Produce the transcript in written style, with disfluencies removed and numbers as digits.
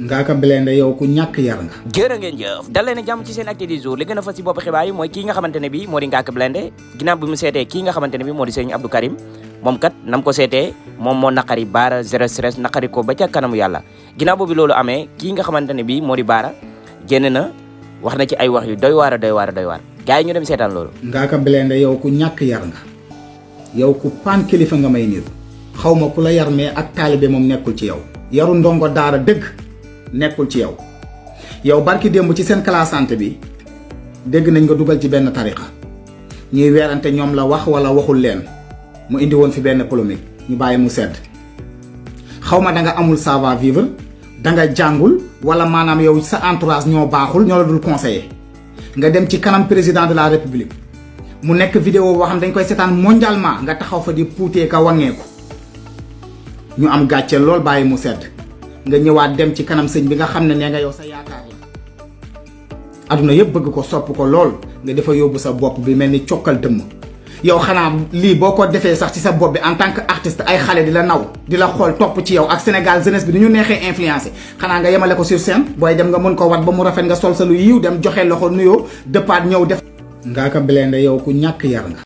Ngaaka Blindé yow ku ñàkk yar nga. jërë ngeen jëf dal leen jàmm ci seen acte du jour li gën a fas ci bopp xibaar yi mooy kii nga xamante ne bi moo di Ngaaka Blindé ginnaaw bi mu seetee kii nga xamante ne bi moo di Serigne Abdou Karim moom kat nam ko seetee moom moo naqari Bara zéro stress naqari ko ba ca kanamu yàlla ginnaaw boobu loolu amee kii nga xamante ne bi moo di Bara génn na wax na ci ay wax yu doy waar gars yi ñu dem seetaan loolu. Ngaaka Blindé yow ku ñàkk yar nga yow ku paan kilifa nga may niru xaw ma ku la yar mais ak taalibe moom nekkul ci yow yaru ndongo daara dëgg nekkul ci yow yow barki démb ci seen classante bi dégg nañ nga dugal ci benn tariqa ñuy weerante ñoom la wax wala waxul leen mu indi woon fi benn polémique ñu bàyyi mu sedd xaw ma da nga amul savoir vivre da nga jàngul wala maanaam yow sa entourage ñoo baaxul ñoo la dul conseiller nga dem ci kanam président de la république mu nekk vidéo boo xam dañ koy seetaan mondialement nga taxaw fa di puutee ka wangeeku ñu am gàcce lool bàyyi mu sedd nga ñëwaat dem ci kanam sëñ bi nga xam ne nee nga yow sa yaakaar la aduna yëpp bëgg ko sopp ko lool nga dafa yóbbu sa bopp bi mel ni cokkal dëmm yow xanaa lii boo ko defee sax ci sa bopp bi en tant que artiste ay xale di la naw di la xool topp ci yow ak Sénégal jeunesse bi ni ñu neexee influencé xanaa nga yemale ko sur scène booy dem nga mën ko wat ba mu rafet nga sol sa lu yiw dem joxe loxo nuyoo dëppaat ñëw def. Ngaaka Blindé yow ku ñàkk yar nga.